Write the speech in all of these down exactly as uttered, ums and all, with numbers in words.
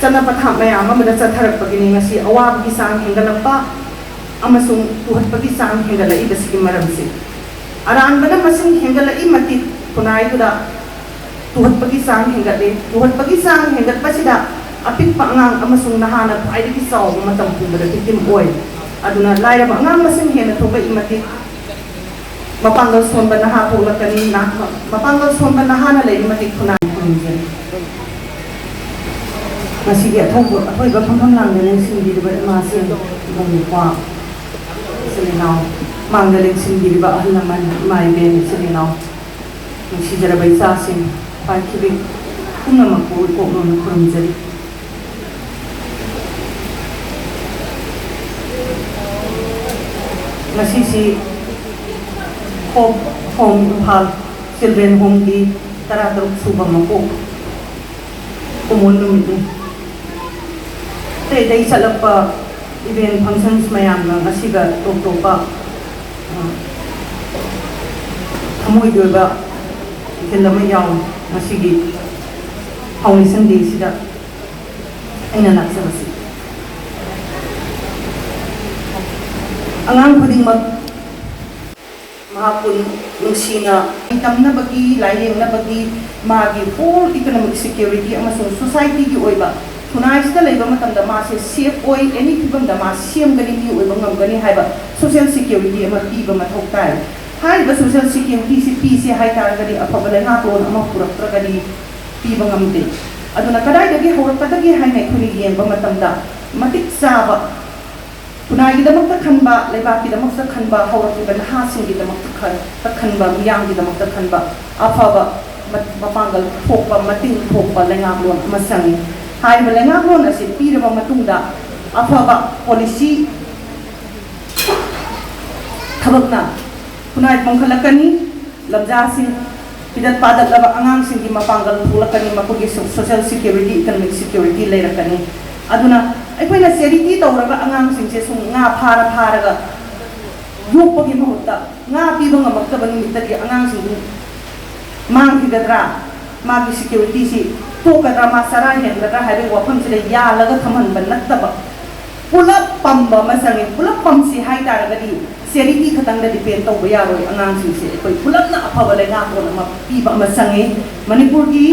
ꯆꯠꯅ ꯄꯊꯥꯞ ꯃꯌꯥꯝ ꯑꯃꯗ ꯆꯠꯊꯔꯛꯄꯒꯤꯅꯤ ꯉꯁꯤ ꯑꯋꯥꯕꯒꯤ ꯆꯥꯡ ꯍꯦꯟꯒꯠꯂꯛꯄ ꯑꯃꯁꯨꯡ ꯇꯨꯍꯠꯄꯒꯤ ꯆꯥꯡ ꯍꯦꯟꯒꯠꯂꯛꯏꯕꯁꯤꯒꯤ ꯃꯔꯝꯁꯤ꯫ ꯑꯔꯥꯟꯕꯅ ꯃꯁꯤꯡ ꯍꯦꯟꯒꯠꯂꯛꯏ ꯃꯇꯤꯛ ꯈꯨꯟꯅꯥꯏꯗꯨꯗ ꯇꯨꯍꯠꯄꯒꯤ ꯆꯥꯡ ꯍꯦꯟꯒꯠꯂꯤ꯫ ꯇꯨꯍꯠꯄꯒꯤ ꯆꯥꯡ ꯍꯦꯟꯒꯠꯄꯁꯤꯗ ꯑꯄꯤꯛꯄ ꯑꯉꯥꯡ ꯑꯃꯁꯨꯡ ꯅꯍꯥꯅ ꯈ꯭ꯋꯥꯏꯗꯒꯤ ꯆꯥꯎꯕ ꯃꯇꯝ ꯄꯨꯝꯕꯗ victim ꯑꯣꯏ꯫ ꯑꯗꯨꯅ ꯂꯥꯏꯔꯕ ꯑꯉꯥꯡ ꯃꯁꯤꯡ ꯍꯦꯟꯅ ꯊꯣꯛꯂꯛꯏ ꯃꯇꯤꯛ ꯃꯄꯥꯡꯒꯜ ꯁꯣꯟꯕ ꯅꯍꯥ ꯊꯣꯛꯂꯛꯀꯅꯤ꯫ ꯅ-, ꯃꯄꯥꯡꯒꯜ ꯁꯣꯟꯕ ꯅꯍꯥꯅ ꯂꯩꯔꯤ ꯃꯇꯤꯛ ꯈꯨꯟꯅꯥꯏ ꯈꯨꯟꯁꯦ꯫ ꯉꯁꯤꯒꯤ ꯑꯊꯧꯕ-, ꯑꯊꯣꯏꯕ ꯐꯝꯐꯝ ꯂꯥꯡꯗ ꯂꯦꯡꯁꯤꯟꯕꯤꯔꯤꯕ ꯏꯃꯥꯁꯤꯡ, ꯏꯕꯨꯡ ꯏꯄ꯭ꯋꯥ, ꯏꯆꯤꯜ ꯏꯅꯥꯎ, ꯃꯥꯡꯗ ꯂꯦꯡꯁꯤꯟꯕꯤꯔꯤꯕ ꯑꯍꯜ ꯂꯃꯟ, ꯏꯃꯥ ꯏꯕꯦꯟ, ꯏꯆꯤꯜ ꯏꯅꯥꯎ, ꯅꯨꯡꯁꯤꯖꯔꯕ ꯏꯆꯥꯁꯤꯡ, ꯄꯥꯏꯈꯤꯕꯤ ꯄꯨꯝꯅꯃꯛꯄꯨ ꯏꯀꯣꯛ ꯅꯣꯟꯅ ꯈꯨꯔꯨꯝꯖꯔꯤ꯫ ꯉꯁꯤꯁꯤ ꯍꯣꯞ ꯍꯣꯝ ꯏꯝꯐꯥꯜ ꯆꯤꯜꯗ꯭ꯔꯦꯟ ꯍꯣꯝꯒꯤ ꯇꯔꯥꯇꯔꯨꯛ ꯁꯨꯕ ꯃꯄꯣꯛ ꯀꯨꯝꯑꯣꯟ ꯅꯨꯃꯤꯠꯅꯤ꯫ ꯑꯇꯩ ꯑꯇꯩ ꯆꯠꯂꯛꯄ event functions ꯃꯌꯥꯝꯒ ꯉꯁꯤꯒ ꯇꯣꯞ ꯇꯣꯞꯄ, ꯑ, ꯊꯃꯣꯏꯒꯤ ꯑꯣꯏꯕ ꯏꯊꯤꯜ ꯑꯃ ꯌꯥꯎꯏ ꯉꯁꯤꯒꯤ foundation day ꯁꯤꯗ꯫ ꯑꯩꯅ ꯂꯥꯛꯆꯕꯁꯤ ꯑꯉꯥꯡ ꯈꯨꯗꯤꯡꯃꯛ ꯃꯍꯥꯛꯄꯨ ꯅꯨꯡꯁꯤꯅ ꯇꯝꯅꯕꯒꯤ, ꯂꯥꯏꯌꯦꯡꯅꯕꯒꯤ, ꯃꯥꯒꯤ whole economic security ꯑꯃꯁꯨꯡ society ꯒꯤ ꯑꯣꯏꯕ ꯈꯨꯟꯅꯥꯏꯁꯤꯗ ꯂꯩꯕ ꯃꯇꯝꯗ ꯃꯥꯁꯦ safe ꯑꯣꯏ, any ꯐꯤꯕꯝꯗ ꯃꯥ ꯁꯦꯝꯒꯅꯤ, ꯃꯤ ꯑꯣꯏꯕ ꯉꯝꯒꯅꯤ ꯍꯥꯏꯕ social security ꯑꯃ ꯄꯤꯕ ꯃꯊꯧ ꯇꯥꯏ꯫ ꯍꯥꯏꯔꯤꯕ social security ꯁꯤ ꯄꯤꯁꯦ ꯍꯥꯏꯇꯥꯔꯒꯗꯤ ꯑꯐꯕ ꯂꯩꯉꯥꯛꯂꯣꯟ ꯑꯃ ꯄꯨꯔꯛꯇ꯭ꯔꯒꯗꯤ ꯄꯤꯕ ꯉꯝꯗꯦ꯫ ꯑꯗꯨꯅ ꯀꯗꯥꯏꯗꯒꯤ ꯍꯧꯔꯛꯀꯗꯒꯦ ꯍꯥꯏꯅ ꯑꯩꯈꯣꯏꯅ ꯌꯦꯡꯕ ꯃꯇꯝꯗ ꯃꯇꯤꯛ ꯆꯥꯕ ꯈꯨꯟꯅꯥꯏꯒꯤꯗꯃꯛꯇ ꯈꯟꯕ, ꯂꯩꯕꯥꯛꯀꯤꯗꯃꯛꯇ ꯈꯟꯕ, ꯍꯧꯔꯛꯂꯤꯕ ꯅꯍꯥꯁꯤꯡꯒꯤꯗꯃꯛꯇ ꯈꯟ-, ꯈꯟꯕ, ꯃꯤꯌꯥꯝꯒꯤꯗꯃꯛꯇ ꯈꯟꯕ ꯑꯐꯕ ꯃ-, ꯃꯄꯥꯡꯒꯜ ꯊꯣꯛꯄ, ꯃꯇꯤꯡ ꯊꯣꯛꯄ ꯂꯩꯉꯥꯛꯂꯣꯟ ꯑꯃ ꯆꯪꯏ꯫ ꯍꯥꯏꯔꯤꯕ ꯂꯩꯉꯥꯛꯂꯣꯟ ꯑꯁꯤ ꯄꯤꯔꯕ ꯃꯇꯨꯡꯗ ꯑꯐꯕ policy ꯊꯕꯛꯅ ꯈꯨꯟꯅꯥꯏ ꯄꯨꯝꯈꯠꯂꯛꯀꯅꯤ꯫ ꯂꯝꯖꯥꯁꯤꯡ, ꯐꯤꯗꯠ ꯄꯥꯗꯠꯂꯕ ꯑꯉꯥꯡꯁꯤꯡꯒꯤ ꯃꯄꯥꯡꯒꯜ ꯊꯣꯛꯂꯛꯀꯅꯤ, ꯃꯈꯣꯏꯒꯤ ꯁꯣ-, social security, economic security ꯂꯩꯔꯛꯀꯅꯤ꯫ ꯑꯗꯨꯅ ꯑꯩꯈꯣꯏꯅ charity ꯇꯧꯔꯒ ꯑꯉꯥꯡꯁꯤꯡꯁꯦ ꯁꯨꯝ ꯉꯥ ꯐꯥꯔ ꯐꯥꯔꯒ ꯌꯣꯛꯄꯒꯤ ꯃꯍꯨꯠꯇ ꯉꯥ ꯄꯤꯕ ꯉꯝꯃꯛꯇꯕ ꯅꯨꯃꯤꯠꯇꯗꯤ ꯑꯉꯥꯡꯁꯤꯡꯗꯨ ꯃꯥꯡꯈꯤꯒꯗ꯭ꯔꯥ? ꯃꯥꯒꯤ security ꯁꯤ ꯊꯣꯛꯀꯗ꯭ꯔꯥ, ꯃꯥ ꯆꯔꯥ ꯍꯦꯟꯒꯗ꯭ꯔꯥ ꯍꯥꯏꯕꯒꯤ ꯋꯥꯐꯝꯁꯤꯗ ꯌꯥꯜꯂꯒ ꯊꯝꯍꯟꯕ ꯅꯠꯇꯕ, ꯄꯨꯂꯞ ꯄꯝꯕ ꯑꯃ ꯆꯪꯉꯤ꯫ ꯄꯨꯂꯞ ꯄꯝꯁꯤ ꯍꯥꯏ ꯇꯥꯔꯒꯗꯤ ꯆꯦꯔꯤꯇꯤ ꯈꯛꯇꯪꯗ ꯗꯤꯄꯦꯟ ꯇꯧꯕ ꯌꯥꯔꯣꯏ꯫ ꯑꯉꯥꯡꯁꯤꯡꯁꯦ ꯑꯩꯈꯣꯏ ꯄꯨꯂꯞꯅ ꯑꯐꯕ ꯂꯩꯉꯥꯛꯂꯣꯟ ꯑꯃ ꯄꯤꯕ ꯑꯃ ꯆꯪꯉꯤ꯫ ꯃꯅꯤꯄꯨꯔꯒꯤ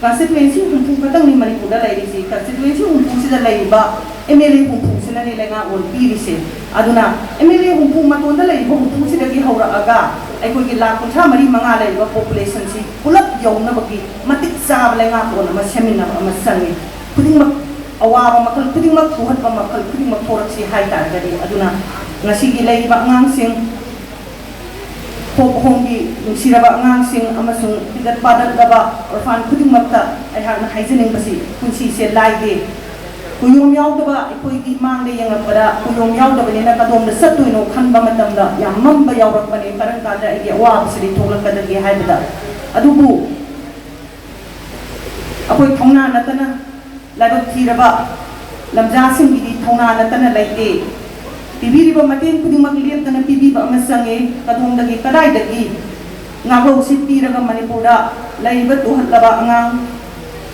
ꯀꯟꯁꯇꯤꯇ꯭ꯋꯦꯟꯁꯤ ꯍꯨꯝꯐꯨ ꯈꯛꯇꯪꯅꯤ ꯃꯅꯤꯄꯨꯔꯗ ꯂꯩꯔꯤꯁꯤ꯫ ꯀꯟꯁꯇꯤꯇ꯭ꯋꯦꯟꯁꯤ ꯍꯨꯝꯐꯨꯁꯤꯗ ꯂꯩꯔꯤꯕ ꯑꯦꯝ ꯑꯦꯜ ꯑꯦ ꯍꯨꯝꯐꯨꯁꯤꯅꯅꯤ ꯂꯩꯉꯥꯛꯂꯣꯟ ꯄꯤꯔꯤꯁꯦ꯫ ꯑꯗꯨꯅ ꯑꯦꯝ ꯑꯦꯜ ꯑꯦ ꯍꯨꯝꯐꯨ ꯃꯇꯣꯟꯗ ꯂꯩꯔꯤꯕ ꯍꯨꯝꯐꯨꯁꯤꯗꯒꯤ ꯍꯧꯔꯛꯑꯒ ꯑꯩꯈꯣꯏꯒꯤ ꯂꯥꯈ ꯀꯨꯟꯊ꯭ꯔꯥ ꯃꯔꯤ ꯃꯉꯥ ꯂꯩꯔꯤꯕ ꯄꯣꯄꯨꯂꯦꯁꯟꯁꯤ ꯄꯨꯂꯞ ꯌꯧꯅꯕꯒꯤ ꯃꯇꯤꯛ ꯆꯥꯕ ꯂꯩꯉꯥꯛꯂꯣꯟ ꯑꯃ ꯁꯦꯝꯃꯤꯟꯅꯕ ꯑꯃ ꯆꯪꯉꯤ꯫ ꯈꯨꯗꯤꯡꯃꯛ, ꯑꯋꯥꯕ ꯃꯈꯜ ꯈꯨꯗꯤꯡꯃꯛ, ꯄꯨꯍꯠꯄ ꯃꯈꯜ ꯈꯨꯗꯤꯡꯃꯛ ꯊꯣꯔꯛꯁꯤ ꯍꯥꯏ ꯇꯥꯔꯒꯗꯤ꯫ ꯑꯗꯨꯅ ꯉꯁꯤꯒꯤ ꯂꯩꯔꯤꯕ ꯑꯉꯥꯡꯁꯤꯡ, ꯍꯣꯞ ꯍꯣꯝꯒꯤ ꯅꯨꯡꯁꯤꯔꯕ ꯑꯉꯥꯡꯁꯤꯡ ꯑꯃꯁꯨꯡ ꯄꯤꯒꯠ ꯄꯥꯗꯠꯂꯕ ꯑꯣꯔꯐꯥꯟ ꯈꯨꯗꯤꯡꯃꯛꯇ ꯑꯩꯍꯥꯛꯅ ꯍꯥꯏꯖꯅꯤꯡꯕꯁꯤ, ꯄꯨꯟꯁꯤꯁꯦ ꯂꯥꯏꯗꯦ꯫ ꯀꯨꯌꯣꯝ ꯌꯥꯎꯗꯕ ꯑꯩꯈꯣꯏꯒꯤ ꯃꯥꯡꯗ ꯌꯦꯡꯉꯛꯄꯗ ꯀꯨꯌꯣꯝ ꯌꯥꯎꯗꯕꯅꯤꯅ ꯀꯗꯣꯝꯗ ꯆꯠꯇꯣꯏꯅꯣ ꯈꯟꯕ ꯃꯇꯝꯗ ꯌꯥꯝ ꯃꯝꯕ ꯌꯥꯎꯔꯛꯄꯅꯤ꯫ ꯀꯔꯝ ꯀꯥꯟꯗ ꯑꯩꯒꯤ ꯑꯋꯥꯕꯁꯤꯗꯤ ꯊꯣꯛꯂꯛꯀꯗꯒꯦ ꯍꯥꯏꯕꯗ꯫ ꯑꯗꯨꯕꯨ ꯑꯩꯈꯣꯏ ꯊꯧꯅꯥ ꯅꯠꯇꯅ ꯂꯥꯏꯕꯛ ꯊꯤꯔꯕ ꯂꯝꯖꯥꯁꯤꯡꯒꯤꯗꯤ ꯊꯧꯅꯥ ꯅꯠꯇꯅ ꯂꯩꯇꯦ꯫ ꯄꯤꯕꯤꯔꯤꯕ ꯃꯇꯦꯡ ꯈꯨꯗꯤꯡꯃꯛ ꯂꯦꯞꯇꯅ ꯄꯤꯕꯤꯕ ꯑꯃ ꯆꯪꯉꯤ꯫ ꯀꯗꯣꯝꯗꯒꯤ, ꯀꯗꯥꯏꯗꯒꯤ ꯉꯥꯛꯂꯧꯁꯤ ꯄꯤꯔꯒ ꯃꯅꯤꯄꯨꯔꯗ ꯂꯩꯔꯤꯕ ꯇꯨꯍꯠꯂꯕ ꯑꯉꯥꯡ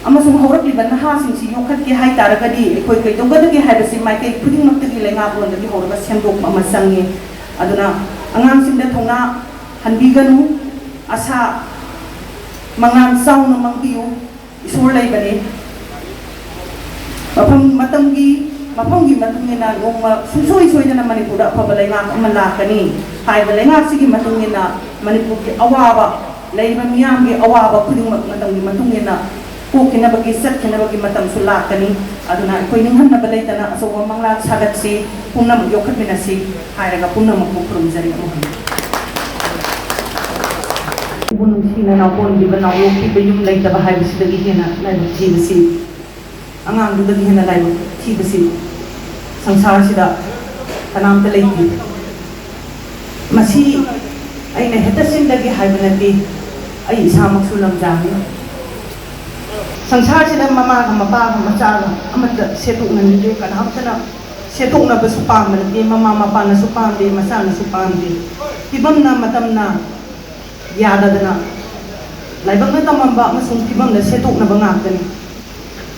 ꯑꯃꯁꯨꯡ ꯍꯧꯔꯛꯂꯤꯕ ꯅꯍꯥꯁꯤꯡꯁꯤ ꯌꯣꯛꯈꯠꯀꯦ ꯍꯥꯏ ꯇꯥꯔꯒꯗꯤ ꯑꯩꯈꯣꯏ ꯀꯩꯗꯧꯒꯗꯒꯦ ꯍꯥꯏꯕꯁꯤ ꯃꯥꯏꯀꯩ ꯈꯨꯗꯤꯡꯃꯛꯇꯒꯤ ꯂꯩꯉꯥꯛꯂꯣꯟꯗꯒꯤ ꯍꯧꯔꯒ ꯁꯦꯝꯗꯣꯛꯄ ꯑꯃ ꯆꯪꯉꯤ꯫ ꯑꯗꯨꯅ ꯑꯉꯥꯡꯁꯤꯡꯗ ꯊꯧꯅꯥ ꯍꯟꯕꯤꯒꯅꯨ, ꯑꯁꯥ ꯃꯉꯥꯜ ꯆꯥꯎꯅ ꯃꯥꯡꯕꯤꯌꯨ꯫ ꯏꯁꯣꯔ ꯂꯩꯕꯅꯤ꯫ ꯃꯐꯝ ꯃꯇꯝꯒꯤ, ꯃꯐꯝꯒꯤ ꯃꯇꯨꯡ ꯏꯟꯅ ꯅꯣꯡꯃ ꯁꯨꯡꯁꯣꯏ ꯁꯣꯏꯗꯅ ꯃꯅꯤꯄꯨꯔꯗ ꯑꯐꯕ ꯂꯩꯉꯥꯛ ꯑꯃ ꯂꯥꯛꯀꯅꯤ꯫ ꯍꯥꯏꯕ ꯂꯩꯉꯥꯛꯁꯤꯒꯤ ꯃꯇꯨꯡ ꯏꯟꯅ ꯃꯅꯤꯄꯨꯔꯒꯤ ꯑꯋꯥꯕ, ꯂꯩꯔꯤꯕ ꯃꯤꯌꯥꯝꯒꯤ ꯑꯋꯥꯕ ꯈꯨꯗꯤꯡꯃꯛ ꯃꯇꯝꯒꯤ ꯃꯇꯨꯡ ꯏꯟꯅ ꯀꯣꯛꯈꯤꯅꯕꯒꯤ, ꯆꯠꯈꯤꯅꯕꯒꯤ ꯃꯇꯝꯁꯨ ꯂꯥꯛꯀꯅꯤ꯫ ꯑꯗꯨꯅ ꯑꯩꯈꯣꯏ ꯅꯤꯡꯍꯟꯅꯕ ꯂꯩꯇꯅ ꯑꯆꯧꯕ ꯃꯪꯂꯥꯟ ꯁꯥꯒꯠꯁꯤ, ꯄꯨꯝꯅꯃꯛ ꯌꯣꯛꯈꯠꯃꯤꯟꯅꯁꯤ ꯍꯥꯏꯔꯒ ꯄꯨꯝꯅꯃꯛꯄꯨ ꯈꯨꯔꯨꯝꯖꯔꯤ꯫ ꯑꯃꯨꯛ ꯍꯟꯅ ꯏꯕꯨ ꯅꯨꯡꯁꯤꯅ ꯅꯥꯎꯄꯣꯟꯕꯤꯕ ꯅꯥꯎꯌꯣꯛꯄꯤꯕ ꯌꯨꯝ ꯂꯩꯇꯕ ꯍꯥꯏꯕꯁꯤꯗꯒꯤ ꯍꯦꯟꯅ ꯂꯥꯏꯕꯛ ꯊꯤꯕꯁꯤ, ꯑꯉꯥꯡꯗꯨꯗꯒꯤ ꯍꯦꯟꯅ ꯂꯥꯏꯕꯛ ꯊꯤꯕꯁꯤ ꯁꯪꯁꯥꯔꯁꯤꯗ ꯀꯅꯥꯝꯇ ꯂꯩꯇꯦ꯫ ꯃꯁꯤ ꯑꯩꯅ ꯍꯦꯛꯇ ꯆꯤꯟꯗꯒꯤ ꯍꯥꯏꯕ ꯅꯠꯇꯦ, ꯑꯩ ꯏꯁꯥꯃꯛꯁꯨ ꯂꯝꯖꯥꯅꯤ꯫ ꯁꯪꯁꯥꯔꯁꯤꯗ ꯃꯃꯥꯒ ꯃꯄꯥꯒ ꯃꯆꯥꯒ ꯑꯃꯠꯇ ꯁꯦꯠꯇꯣꯛꯅꯅꯤꯡꯗꯦ, ꯀꯅꯥꯝꯇꯅ ꯁꯦꯠꯇꯣꯛꯅꯕꯁꯨ ꯄꯥꯝꯕ ꯅꯠꯇꯦ, ꯃꯃꯥ ꯃꯄꯥꯅꯁꯨ ꯄꯥꯝꯗꯦ, ꯃꯆꯥꯅꯁꯨ ꯄꯥꯝꯗꯦ꯫ ꯐꯤꯕꯝꯅ ꯃꯇꯝꯅ ꯌꯥꯗꯗꯅ ꯂꯥꯏꯕꯛꯅ ꯇꯝꯃꯝꯕ ꯑꯃꯁꯨꯡ ꯐꯤꯕꯝꯅ ꯁꯦꯠꯇꯣꯛꯅꯕ ꯉꯥꯛꯇꯅꯤ꯫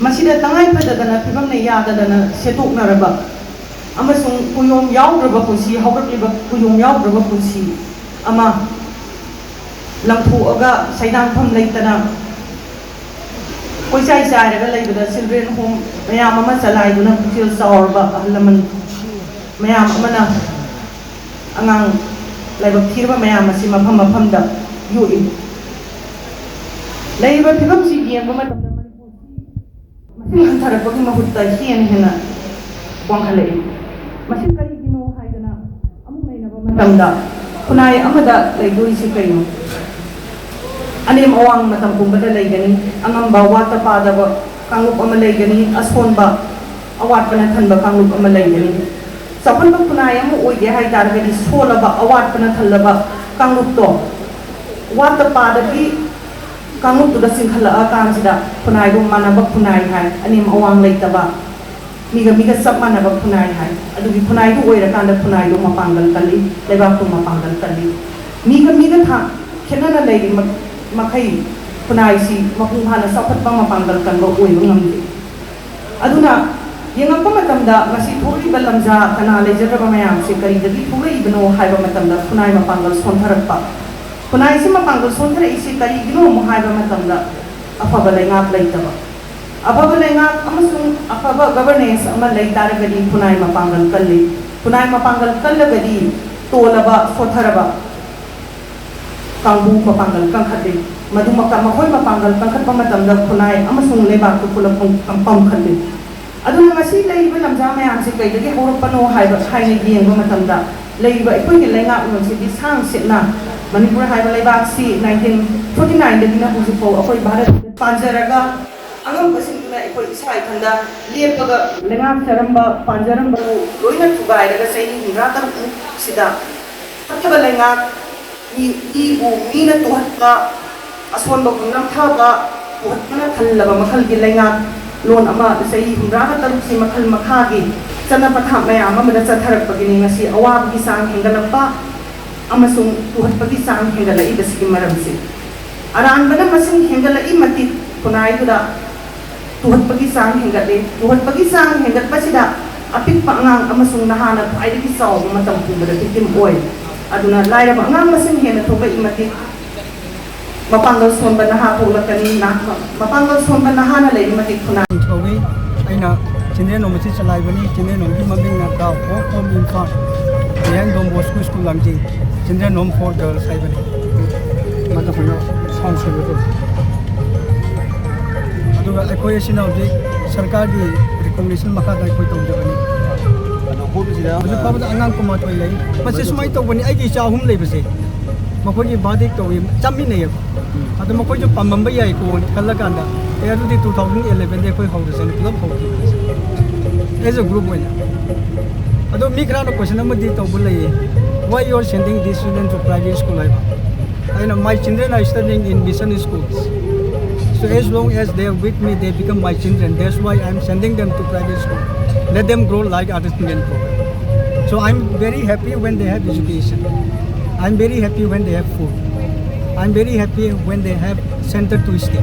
ꯃꯁꯤꯗ ꯇꯉꯥꯏ ꯐꯗꯗꯅ ꯐꯤꯕꯝꯅ ꯌꯥꯗꯗꯅ ꯁꯦꯠꯇꯣꯛꯅꯔꯕ ꯑꯃꯁꯨꯡ ꯀꯨꯌꯣꯝ ꯌꯥꯎꯗ꯭ꯔꯕ ꯄꯨꯟꯁꯤ, ꯍꯧꯔꯛꯂꯤꯕ ꯀꯨꯌꯣꯝ ꯌꯥꯎꯗ꯭ꯔꯕ ꯄꯨꯟꯁꯤ ꯑꯃ ꯂꯪꯊꯣꯛꯑꯒ ꯁꯩꯗꯥꯡꯐꯝ ꯂꯩꯇꯅ ꯀꯣꯏꯆꯥꯏ ꯆꯥꯏꯔꯒ ꯂꯩꯕꯗ, ꯆꯤꯜꯗ꯭ꯔꯦꯟ ꯍꯣꯝ ꯃꯌꯥꯝ ꯑꯃ ꯆꯂꯥꯏꯗꯨꯅ, ꯄꯨꯛꯆꯦꯜ ꯆꯥꯎꯔꯕ ꯑꯍꯜ ꯂꯃꯟ ꯃꯌꯥꯝ ꯑꯃꯅ ꯑꯉꯥꯡ ꯂꯥꯏꯕꯛ ꯊꯤꯔꯕ ꯃꯌꯥꯝ ꯑꯁꯤ ꯃꯐꯝ ꯃꯐꯝꯗ ꯌꯣꯛꯏ꯫ ꯂꯩꯔꯤꯕ ꯐꯤꯕꯝꯁꯤ ꯌꯦꯡꯕ ꯃꯇꯝꯗ ꯃꯅꯤꯄꯨꯔꯁꯤ ꯃꯁꯤꯡ ꯍꯟꯊꯔꯛꯄꯒꯤ ꯃꯍꯨꯠꯇ ꯍꯦꯟꯅ ꯍꯦꯟꯅ ꯋꯥꯡꯈꯠꯂꯛꯏ꯫ ꯃꯁꯤ ꯀꯔꯤꯒꯤꯅꯣ ꯍꯥꯏꯗꯅ ꯑꯃꯨꯛ ꯅꯩꯅꯕ ꯃꯇꯝꯗ, ꯈꯨꯟꯅꯥꯏ ꯑꯃꯗ ꯂꯩꯗꯣꯔꯤꯁꯤ ꯀꯩꯅꯣ? ꯑꯅꯦꯝ ꯑꯋꯥꯡ ꯃꯇꯝ ꯄꯨꯝꯕꯗ ꯂꯩꯒꯅꯤ꯫ ꯑꯉꯝꯕ ꯋꯥꯠꯇ ꯄꯥꯗꯕ ꯀꯥꯡꯂꯨꯞ ꯑꯃ ꯂꯩꯒꯅꯤ, ꯑꯁꯣꯟꯕ ꯑꯋꯥꯠꯄꯅ ꯊꯟꯕ ꯀꯥꯡꯂꯨꯞ ꯑꯃ ꯂꯩꯒꯅꯤ꯫ ꯆꯥꯎꯈꯠꯄ ꯈꯨꯟꯅꯥꯏ ꯑꯃ ꯑꯣꯏꯒꯦ ꯍꯥꯏ ꯇꯥꯔꯒꯗꯤ ꯁꯣꯜꯂꯕ ꯑꯋꯥꯠꯄꯅ ꯊꯜꯂꯕ ꯀꯥꯡꯂꯨꯞꯇꯣ ꯋꯥꯠꯇ ꯄꯥꯗꯕꯤ ꯀꯥꯡꯂꯨꯞꯇꯨꯗ ꯆꯤꯡꯈꯠꯂꯛꯑꯀꯥꯟꯁꯤꯗ ꯈꯨꯟꯅꯥꯏꯗꯣ ꯃꯥꯟꯅꯕ ꯈꯨꯟꯅꯥꯏ ꯍꯥꯏ, ꯑꯅꯦꯝ ꯑꯋꯥꯡ ꯂꯩꯇꯕ, ꯃꯤꯒ ꯃꯤꯒ ꯆꯞ ꯃꯥꯟꯅꯕ ꯈꯨꯟꯅꯥꯏ ꯍꯥꯏ꯫ ꯑꯗꯨꯒꯤ ꯈꯨꯟꯅꯥꯏꯗꯨ ꯑꯣꯏꯔꯀꯥꯟꯗ ꯈꯨꯟꯅꯥꯏꯗꯣ ꯃꯄꯥꯡꯒꯜ ꯀꯜꯂꯤ, ꯂꯩꯕꯥꯛꯇꯣ ꯃꯄꯥꯡꯒꯜ ꯀꯜꯂꯤ꯫ ꯃꯤꯒ ꯃꯤꯒ ꯊꯥ ꯈꯦꯠꯅꯅ ꯂꯩꯔꯤ ꯃ- ꯃꯈꯩ ꯈꯨꯟꯅꯥꯏꯁꯤ ꯃꯄꯨꯡ ꯐꯥꯅ ꯆꯥꯎꯈꯠꯄ, ꯃꯄꯥꯡꯒꯜ ꯀꯟꯕ ꯑꯣꯏꯕ ꯉꯝꯗꯦ꯫ ꯑꯗꯨꯅ ꯌꯦꯡꯉꯛꯄ ꯃꯇꯝꯗ ꯉꯁꯤ ꯊꯣꯛꯂꯤꯕ ꯂꯝꯖꯥ ꯀꯅꯥ ꯂꯩꯖꯗ꯭ꯔꯕ ꯃꯌꯥꯝꯁꯦ ꯀꯔꯤꯗꯒꯤ ꯊꯣꯛꯂꯛꯏꯕꯅꯣ ꯍꯥꯏꯕ ꯃꯇꯝꯗ ꯈꯨꯟꯅꯥꯏ ꯃꯄꯥꯡꯒꯜ ꯁꯣꯟꯊꯔꯛꯄ꯫ ꯈꯨꯟꯅꯥꯏꯁꯤ ꯃꯄꯥꯡꯒꯜ ꯁꯣꯟꯊꯔꯛꯏꯁꯤ ꯀꯔꯤꯒꯤꯅꯣ ꯑꯃꯨꯛ ꯍꯥꯏꯕ ꯃꯇꯝꯗ ꯑꯐꯕ ꯂꯩꯉꯥꯛ ꯂꯩꯇꯕ꯫ ꯑꯐꯕ ꯂꯩꯉꯥꯛ ꯑꯃꯁꯨꯡ ꯑꯐꯕ ꯒꯕꯔꯅꯦꯟꯁ ꯑꯃ ꯂꯩ ꯇꯥꯔꯒꯗꯤ ꯈꯨꯟꯅꯥꯏ ꯃꯄꯥꯡꯒꯜ ꯀꯜꯂꯤ꯫ ꯈꯨꯟꯅꯥꯏ ꯃꯄꯥꯡꯒꯜ ꯀꯜꯂꯒꯗꯤ ꯇꯣꯜꯂꯕ, ꯁꯣꯠꯊꯔꯕ ꯀꯥꯡꯕꯨ ꯃꯄꯥꯡꯒꯜ ꯀꯟꯈꯠꯂꯤ꯫ ꯃꯗꯨꯃꯛꯇ ꯃꯈꯣꯏ ꯃꯄꯥꯡꯒꯜ ꯀꯟꯈꯠꯄ ꯃꯇꯝꯗ ꯈꯨꯟꯅꯥꯏ ꯑꯃꯁꯨꯡ ꯂꯩꯕꯥꯛꯇꯨ ꯄꯨꯂꯞ ꯄꯨꯡ-, ꯄꯝꯈꯠꯂꯤ꯫ ꯑꯗꯨꯅ ꯉꯁꯤ ꯂꯩꯔꯤꯕ ꯂꯝꯖꯥ ꯃꯌꯥꯝꯁꯤ ꯀꯩꯗꯒꯤ ꯍꯧꯔꯛꯄꯅꯣ ꯍꯥꯏꯕ ꯍꯥꯏꯅ ꯌꯦꯡꯕ ꯃꯇꯝꯗ, ꯂꯩꯔꯤꯕ ꯑꯩꯈꯣꯏꯒꯤ ꯂꯩꯉꯥꯛꯂꯣꯟꯁꯤꯗꯤ ꯁꯥꯡ ꯁꯤꯠꯅ ꯃꯅꯤꯄꯨꯔ ꯍꯥꯏꯕ ꯂꯩꯕꯥꯛꯁꯤ ꯅꯥꯏꯟꯇꯤꯟ ꯐꯣꯔꯇꯤ ꯅꯥꯏꯟꯗꯒꯤꯅ ꯍꯧꯖꯤꯛꯐꯥꯎ ꯑꯩꯈꯣꯏ ꯚꯥꯔꯠ ꯄꯥꯟꯖꯔꯒ ꯑꯉꯝꯕꯁꯤꯡꯗꯨꯅ ꯑꯩꯈꯣꯏ ꯏꯁꯥ ꯏꯊꯟꯗ ꯂꯦꯞꯄꯒ ꯂꯩꯉꯥꯛꯆꯔꯝꯕ, ꯄꯥꯟꯖꯔꯝꯕꯗꯨ ꯂꯣꯏꯅ ꯊꯨꯒꯥꯏꯔꯒ ꯆꯍꯤ ꯍꯨꯝꯗ꯭ꯔꯥ ꯇꯔꯨꯛꯃꯨꯛ ꯁꯤꯗ ꯐꯠꯇꯕ ꯂꯩꯉꯥꯛ, ꯃꯤ, ꯃꯤꯕꯨ ꯃꯤꯅ ꯇꯨꯍꯠꯄ, ꯑꯁꯣꯟꯕꯕꯨ ꯅꯝꯊꯕ, ꯇꯨꯍꯠꯄꯅ ꯊꯜꯂꯕ ꯃꯈꯜꯒꯤ ꯂꯩꯉꯥꯛ ꯂꯣꯟ ꯑꯃ ꯆꯍꯤ ꯍꯨꯝꯗ꯭ꯔꯥꯒ ꯇꯔꯨꯛꯁꯤ ꯃꯈꯜ ꯃꯈꯥꯒꯤ ꯆꯠꯅ ꯄꯊꯥꯞ ꯃꯌꯥꯝ ꯑꯃꯗ ꯆꯠꯊꯔꯛꯄꯒꯤꯅꯤ ꯉꯁꯤ ꯑꯋꯥꯕꯒꯤ ꯆꯥꯡ ꯍꯦꯟꯒꯠꯂꯛꯄ ꯑꯃꯁꯨꯡ ꯇꯨꯍꯠꯄꯒꯤ ꯆꯥꯡ ꯍꯦꯟꯒꯠꯂꯛꯏꯕꯁꯤꯒꯤ ꯃꯔꯝꯁꯤ꯫ ꯑꯔꯥꯟꯕꯅ ꯃꯁꯤꯡ ꯍꯦꯟꯒꯠꯂꯛꯏ ꯃꯇꯤꯛ ꯈꯨꯟꯅꯥꯏꯗꯨꯗ ꯇꯨꯍꯠꯄꯒꯤ ꯆꯥꯡ ꯍꯦꯟꯒꯠꯂꯤ꯫ ꯇꯨꯍꯠꯄꯒꯤ ꯆꯥꯡ ꯍꯦꯟꯒꯠꯄꯁꯤꯗ ꯑꯄꯤꯛꯄ ꯑꯉꯥꯡ ꯑꯃꯁꯨꯡ ꯅꯍꯥꯅ ꯈ꯭ꯋꯥꯏꯗꯒꯤ ꯆꯥꯎꯕ ꯃꯇꯝ ꯄꯨꯝꯕꯗ victim ꯑꯣꯏ꯫ ꯑꯗꯨꯅ ꯂꯥꯏꯔꯕ ꯑꯉꯥꯡ ꯃꯁꯤꯡ ꯍꯦꯟꯅ ꯊꯣꯛꯂꯛꯏ ꯃꯇꯤꯛ ꯃꯄꯥꯡꯒꯜ ꯁꯣꯟꯕ ꯅꯍꯥ ꯄꯣꯛꯂꯛꯀꯅꯤ꯫ ꯅꯍꯥ-, ꯃꯄꯥꯡꯒꯜ ꯁꯣꯟꯕ ꯅꯍꯥꯅ ꯂꯩꯔꯤ ꯃꯇꯤꯛ ꯈꯨꯟꯅꯥꯏ ꯀꯧꯏ꯫ ꯑꯩꯅ Children Home ꯑꯁꯤ ꯆꯂꯥꯏꯕꯅꯤ꯫ Children Homeꯒꯤ ꯃꯃꯤꯡꯅ The Hope of Imphal, Don Bosco School ꯂꯥꯡꯖꯤꯡ, Children Home for Girls ꯍꯥꯏꯕꯅꯤ꯫ ꯃꯥꯏꯀ꯭ꯔꯣꯐꯣꯟꯗꯣ ꯁꯥꯎꯟ ꯁꯦꯝꯕꯤꯌꯨ꯫ ꯑꯗꯨꯒ ꯑꯩꯈꯣꯏ ꯑꯁꯤꯅ ꯍꯧꯖꯤꯛ ꯁꯔꯀꯥꯔꯒꯤ recognition ꯃꯈꯥꯗ ꯑꯩꯈꯣꯏ ꯇꯧꯖꯕꯅꯤ꯫ ꯑꯗꯣ ꯍꯧꯖꯤꯛ ꯐꯥꯎꯕꯗ ꯑꯉꯥꯡ ꯀꯨꯟꯃꯥꯊꯣꯏ ꯂꯩ꯫ ꯃꯁꯤ ꯁꯨꯃꯥꯏꯅ ꯇꯧꯕꯅꯤ, ꯑꯩꯒꯤ ꯏꯆꯥ ꯑꯍꯨꯝ ꯂꯩꯕꯁꯦ ꯃꯈꯣꯏꯒꯤ birthday ꯇꯧꯏ, ꯆꯥꯃꯤꯟꯅꯩꯌꯦꯕ꯫ ꯑꯗꯣ ꯃꯈꯣꯏꯁꯨ ꯄꯥꯝꯃꯝꯕ ꯌꯥꯏꯀꯣ ꯈꯜꯂꯀꯥꯟꯗ, ꯑꯦ, ꯑꯗꯨꯗꯤ two thousand elevenꯗ ꯑꯩꯈꯣꯏ ꯍꯧꯔꯁꯦꯅ ꯄꯨꯂꯞ ꯍꯧꯈꯤꯕꯅꯤ, as a group ꯑꯣꯏꯅ꯫ ꯑꯗꯣ ꯃꯤ ꯈꯔꯅ question ꯑꯃꯗꯤ ꯇꯧꯕ ꯂꯩꯌꯦ, "Why you are sending these children to private school?" ꯍꯥꯏꯕ꯫ ꯑꯩꯅ, "My children are studying in mission schools. So as long as they are with me, they become my children. That's why I'm sending them to private school. Let them grow like other children grow." So I'm very happy when they have education. I'm very happy when they have food. I'm very happy when they have center to stay.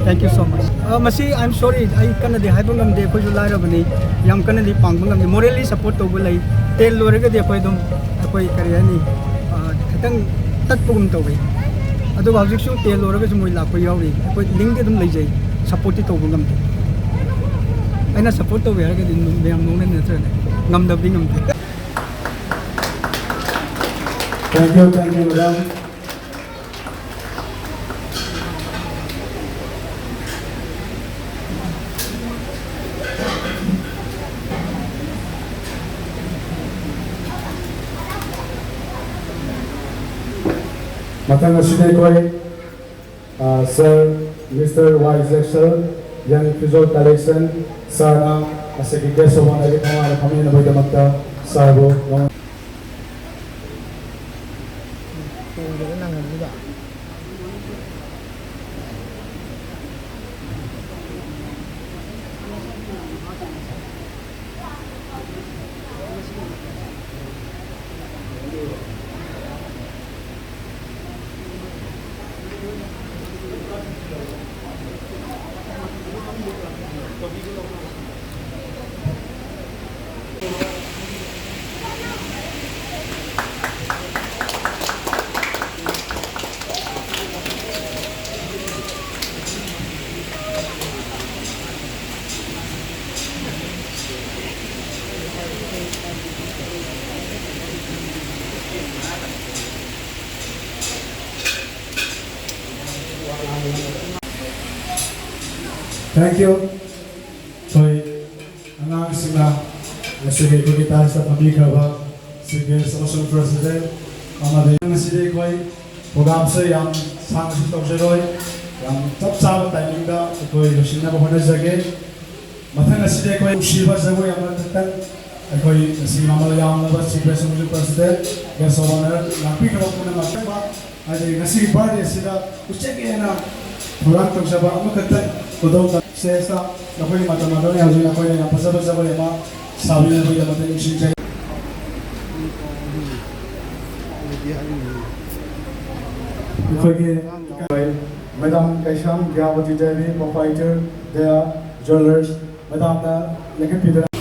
Thank you so much. ꯑ, ꯃꯁꯤ, I'm sorry, ꯑꯩ ꯀꯟꯅꯗꯤ ꯍꯥꯏꯕ ꯉꯝꯗꯦ, ꯑꯩꯈꯣꯏꯁꯨ ꯂꯥꯏꯔꯕꯅꯤ, ꯌꯥꯝ ꯀꯟꯅꯗꯤ ꯄꯥꯡꯕ ꯉꯝꯗꯦ꯫ Morally support ꯇꯧꯕ ꯂꯩ, ten ꯂꯣꯏꯔꯒꯗꯤ ꯑꯩꯈꯣꯏ ꯑꯗꯨꯝ, ꯑꯩꯈꯣꯏ ꯀꯔꯤ ꯍꯥꯏꯅꯤ, ꯑ, ꯈꯤꯇꯪ ꯇꯠꯄꯒꯨꯝ ꯇꯧꯋꯤ꯫ ꯑꯗꯨꯒ ꯍꯧꯖꯤꯛꯁꯨ ten ꯂꯣꯏꯔꯒꯁꯨ ꯃꯣꯏ ꯂꯥꯛꯄ ꯌꯥꯎꯔꯤ꯫ ꯑꯩꯈꯣꯏ ꯂꯤꯡꯗꯤ ꯑꯗꯨꯝ ꯂꯩꯖꯩ, supportꯇꯤ ꯇꯧꯕ ꯉꯝꯗꯦ꯫ ꯑꯩꯅ support ꯇꯧꯋꯦ ꯍꯥꯏꯔꯒꯗꯤ ꯃꯌꯥꯝ ꯅꯣꯛꯅꯅꯤ, ꯅꯠꯇ꯭ꯔꯅꯦ? ꯉꯝꯗꯕꯗꯤ ꯉꯝꯗꯦ꯫ Thank you, thank you, madam. ꯃꯊꯪ ꯑꯁꯤꯗ ꯑꯩꯈꯣꯏ, ꯑ, sir, Mister Y Jackson, Young Visual Collection, sirꯅ ꯉꯁꯤꯒꯤ guest of honorꯒꯤ ꯊꯧꯔꯝ ꯐꯝꯃꯤꯟꯅꯕꯒꯤꯗꯃꯛꯇ sirꯕꯨ ꯅꯉꯣꯟ- Thank you. ꯑꯩꯈꯣꯏ ꯑꯉꯥꯡꯁꯤꯡꯅ ꯉꯁꯤꯒꯤ ꯑꯩꯈꯣꯏꯒꯤ ꯇꯥꯏꯁꯇ ꯐꯝꯕꯤꯈ꯭ꯔꯕ ꯁꯤ ꯕꯤ ꯑꯦꯁ ꯑꯃꯁꯨꯡ ꯄ꯭ꯔꯁꯤꯗꯦꯟ ꯑꯃꯗꯤ ꯉꯁꯤꯗꯤ ꯑꯩꯈꯣꯏ ꯄ꯭ꯔꯣꯒ꯭ꯔꯥꯝꯁꯦ ꯌꯥꯝ ꯁꯥꯡꯅꯁꯨ ꯇꯧꯖꯔꯣꯏ, ꯌꯥꯝ ꯆꯞ ꯆꯥꯕ ꯇꯥꯏꯃꯤꯡꯗ ꯑꯩꯈꯣꯏ ꯂꯣꯏꯁꯤꯟꯅꯕ ꯍꯣꯠꯅꯖꯒꯦ꯫ ꯃꯊꯪ ꯑꯁꯤꯗ ꯑꯩꯈꯣꯏ ꯅꯨꯡꯁꯤꯕ ꯖꯒꯣꯏ ꯑꯃꯈꯛꯇꯪ ꯑꯩꯈꯣꯏ ꯉꯁꯤ ꯃꯃꯜ ꯌꯥꯝꯂꯕ ꯆꯤꯐ ꯒꯦꯁ ꯑꯃꯁꯨꯡ ꯄ꯭ꯔꯁꯤꯗꯦꯟ, ꯒꯦꯁ ꯑꯣꯐ ꯑꯣꯅꯔ ꯂꯥꯛꯄꯤꯈ꯭ꯔꯕ ꯄꯨꯝꯅꯃꯛ, ꯍꯥꯏꯗꯤ ꯉꯁꯤꯒꯤ ꯕꯥꯔꯗꯦ ꯑꯁꯤꯗ ꯎꯆꯦꯛ ꯑꯣꯏꯅ ꯊꯧꯔꯥꯡ ꯇꯧꯖꯕ ꯑꯃꯈꯛꯇꯪ ꯈꯨꯗꯣꯜ ꯇꯧ-, ꯁ꯭ꯇꯦꯖꯇ ꯅꯈꯣꯏꯒꯤ ꯃꯇꯝ ꯑꯗꯨꯅ ꯍꯧꯖꯤꯛ ꯅꯈꯣꯏꯅ ꯌꯥꯝ ꯐꯖ ꯐꯖꯕ ꯑꯃ ꯁꯥꯕꯤꯅꯕꯒꯤꯗꯃꯛꯇ ꯅꯤꯡꯁꯤꯡꯖꯩ꯫ ꯑꯩꯈꯣꯏꯒꯤ ꯃꯦꯗꯥꯝ ꯀꯩꯁꯥꯝ ꯒ꯭ꯌꯥꯕꯇꯤ ꯗꯦꯕꯤ, ꯄ꯭ꯔꯣꯄꯥꯏꯇꯔ ꯗꯌꯥ ꯖ꯭ꯋꯦꯂꯔꯁ, ꯃꯦꯗꯥꯝꯅ ꯂꯦꯡꯈꯠꯄꯤꯗꯨꯅ